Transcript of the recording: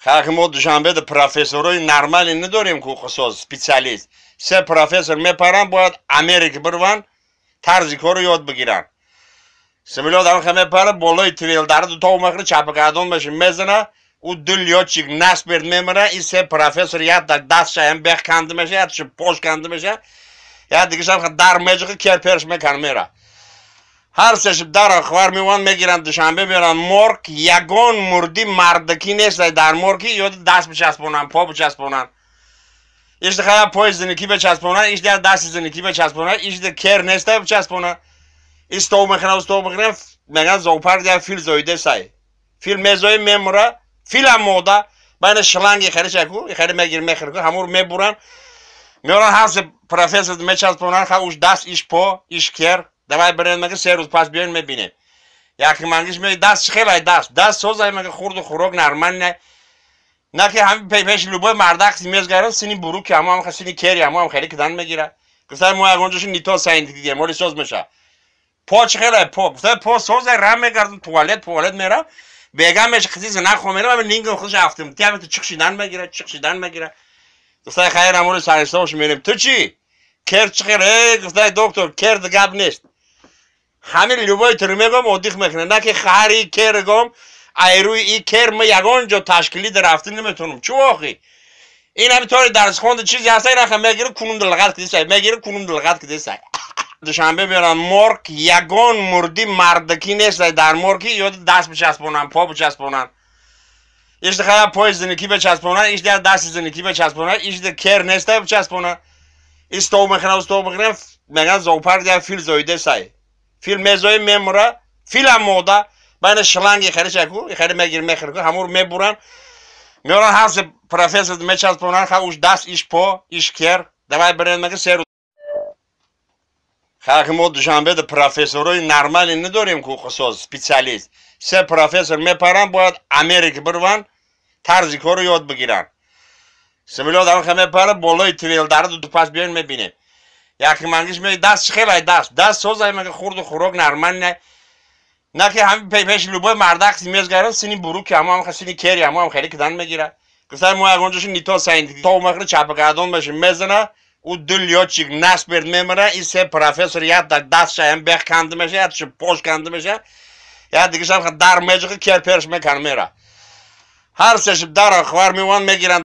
Халқи мо Душанбеда профессорои нормалӣ надорем, ҳуқуқсоз, специалист. Се профессор мепаранд, бояд Америка бирванд, тарзи корро ёд бигиранд. Самолёт ҳам мепара, болои твелдара дуто мехӯра, чапакардон меша, мезана, ӯ ду лётчик насмерть мемира. И се профессор як дастшаям бех канда меша, якши пош канда меша, як дигашам дар меҷиқи керперш мекан, мера. Ҳар сеши дара хвар меван, мегиранд, Душанбе меоранд морг. Ягон мурди мардакӣ нест дар морги, ё даст бичаспонанд, по бичаспонанд. Ишти хая пои зиникӣ бичаспонанд, ишти дасти зиникӣ бичаспонанд, ишти кер неста бичаспонанд. И стол мехӯранд, стол мехӯранд, мегӯянд, зоопарк як фил зоидесай. Фил мезои, мемура, филам мода байна шланги харишаку хари мегир, мехӯр, ҳамур мебуранд, меоранд, ҳар се профессор мечаспонанд. Ха уш даст, иш по, иш кер. Давай бирен, мега, 3 рӯз пас биён, мебинем. Яки мангиш ме даст чӣ хелай? Даст созай, мега, хурду хӯрок нормально на, ки ҳами пеши любой мардак мезгарад, сини буруки ҳамо, сини кери ҳамо хеле кидан мегира. Гуфтай, мо ягон ҷоши нито сайн дидем, оли соз меша. По чӣ хелай? По, гуфтай, по созай, рам мегардам, туалет мерам, бегам меша, қизи зина хо мерам, нингам худш афтим тиам, чиқ шидан мегира, чиқ шидан мегира. Гуфтай, хайр, амоли сарисош мерем. Ту чӣ, кер чӣ хел? Э, гуфтай доктор, кер гап нест, ҳамин любой тур мегом, оддих мекунад, на ки хари кер гом. Айрӯи и кер ма ягон ҷо ташкилӣ дарафта наметавонам. Чӣ охи, ин ҳами тори дарсхонда чизе ҳаста, ираха мегира, кунум дилғат кидисай, мегира, кунум дилғат кидисай. Душанбе меоранд морг. Ягон мурди мардакӣ нест дар морги, ё даст бичаспонанд, по бичаспонанд. Ишти хая пои зиникӣ бичаспонанд, ишти дасти зиникӣ бичаспонанд, ишти кер неста бичаспонанд. И стол мехӯранд, стол мехӯранд, мегӯянд, зоопарк як фил зоидесай. Фил мезои, мемура, филам мода байна шланги харишаку хари мегир, мехӯр, ҳамур мебуранд, меоранд, ҳар се профессор мечаспонанд. Ха уш даст, иш по, иш кер. Давай бирен, мега, 3 рӯз. Халқи мо Душанбеда профессорои нормалӣ надорем, ҳуқуқсоз, специалист. Се профессор мепаранд, бояд Америка бирванд, тарзи корро ёд бигиранд. Самолёт ҳам мепара, болои твелдара ду пас биён, мебинем. Яки мангиш ме даст чӣ хелай? Даст созай, мега, хурду хӯрок нормально на, ки ҳами пеши любой мардак мезгарад, сини буруки ҳамо, сини кери ҳамо хеле кидан мегира. Гуфтай, мо ягон ҷоши нито сайн то мехӯра, чапакардон меша, мезана, ӯ ду лётчик насмерть мемира. И се профессор як дастшаям бех канда меша, якши пош канда меша, як дигашам дар меҷиқи, керперш мекан, мера. Ҳар сеши дара хвар меван, мегиранд.